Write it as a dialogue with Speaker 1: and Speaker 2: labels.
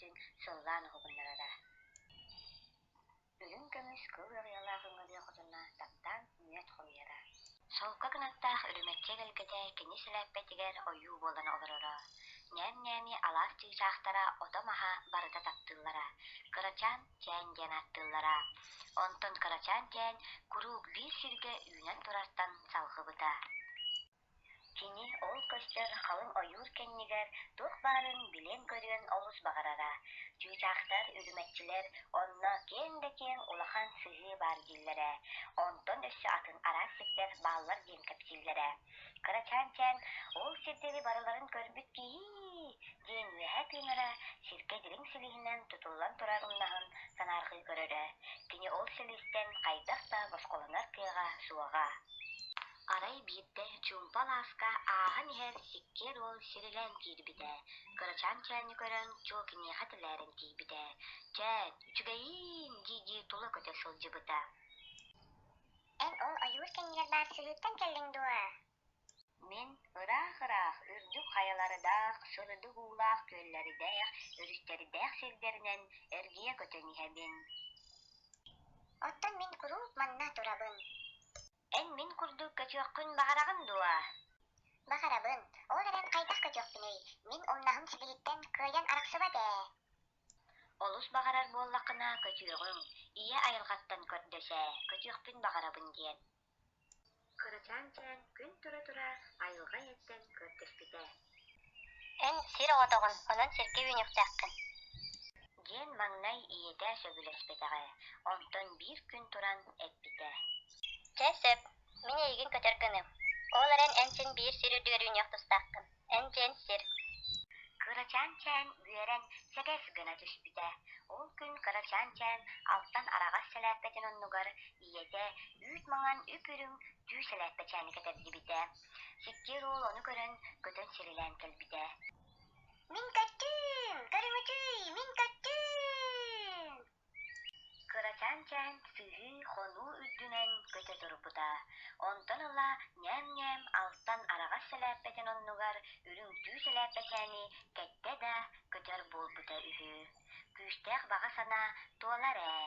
Speaker 1: төбөтүн сыллаан уһугуннарара. Үрүҥ көмүс кыл ыаҕыйалаах ыҥырыа хотуна таптаан мүөт хомуйара. Солко кынаттаах үрүмэччи эгэлгэтэ кини сэлээппэтигэр ойуу буолан олороро. Ньээм-ньээми алаас чыычаахтара ото-маһа барыта таптыыллара, Кырачаан Чээн диэн ааттыыллара. Онтон Кырачаан Чээн куруук биир сиргэ үүнэн турартан салҕыбыта. Кини ол көстөр халыҥ ойуур кэннигэр туох баарын билиэн-көрүөн олус баҕарара. Чыычаахтар, үрүмэччилэр онно киэҥ да киэҥ улахан сыһыы баар дииллэрэ, онтон өссө атын араас сирдэр бааллар диэн кэпсииллэрэ. Кырачаан Чээн ол сирдэри барыларын көрбүт киһи диэн үөһэ тыынара, сиргэ дириҥ силиһинэн тутуллан турар умнаһын санаарҕыы көрөрө. Кини ол силистэн хайдах да босхолонор кыаҕа суоҕа. Арай биирдэ чуумпу алааска ааһан иһэр сиккиэр уол сирилээн киирбитэ, кырачаан чээни көрөн чуо киниэхэ тэлээрэн тиийбитэ, «Чээн, үчүгэйиин!» дии-дии тула көтө сылдьыбыта.
Speaker 2: Эн ол ойуур кэннигэр баар сыһыыттан кэллиҥ дуо?
Speaker 1: Мин ыраах-ыраах үрдүк хайалардаах, сырдык уулаах күөллэрдээх, өрүстэрдээх сирдэринэн эргийэ көтөн иһэбин.
Speaker 2: Оттон мин куруук манна турабын.
Speaker 1: Эн мин курдук көтүөххүн баҕараҕын дуо?
Speaker 2: Баҕарабын, ол эрэн хайдах көтүөхпүнүй, мин умнаһым силиһиттэн кыайан арахсыбат ээ.
Speaker 1: Олус баҕарар буоллаххына көтүөҕүҥ, ийэ айылҕаттан көрдөс ээ, көтүөхпүн баҕарабын диэн. Кырачаан Чээн күн тура-тура айылҕа ийэттэн көрдөспүтэ.
Speaker 2: Эн сир оҕотоҕун, онон сиргэ үүнүөхтээххин.
Speaker 1: Диэн маҥнай ийэтэ сөбүлэспэтэҕэ, онтон биир күн туран эппитэ:
Speaker 2: Чэ, сөп, мин эйигин көтөр гыныам. Ол эрэн эн син биир сир үрдүгэр үүнүөх тустааххын. Эн дьиэн сир.
Speaker 1: Кырачаан Чээн үөрэн сэгэс гына түспүтэ. Ол күн Кырачаан Чээн алтан араҕас сэлээппэтин оннугар ийэтэ үүт маҥан үп-үрүҥ түү сэлээппэчээни кэтэрдибитэ. Сиккиэр уол ону көрөн, көтөн сирилээн кэлбитэ.
Speaker 2: Мин көттүүм, көрүҥүтүй, мин көттүүм!
Speaker 1: Кырачаан Чээн сыһыы хонуу үрдүнэн көтө турбута. Онтон ыла ньээм-ньээм алтан араҕас сэлээппэтин оннугар үрүҥ түү сэлээппэчээни кэттэ да көтөр буолбута үһү. Күүстээх баҕа санаа туолар ээ.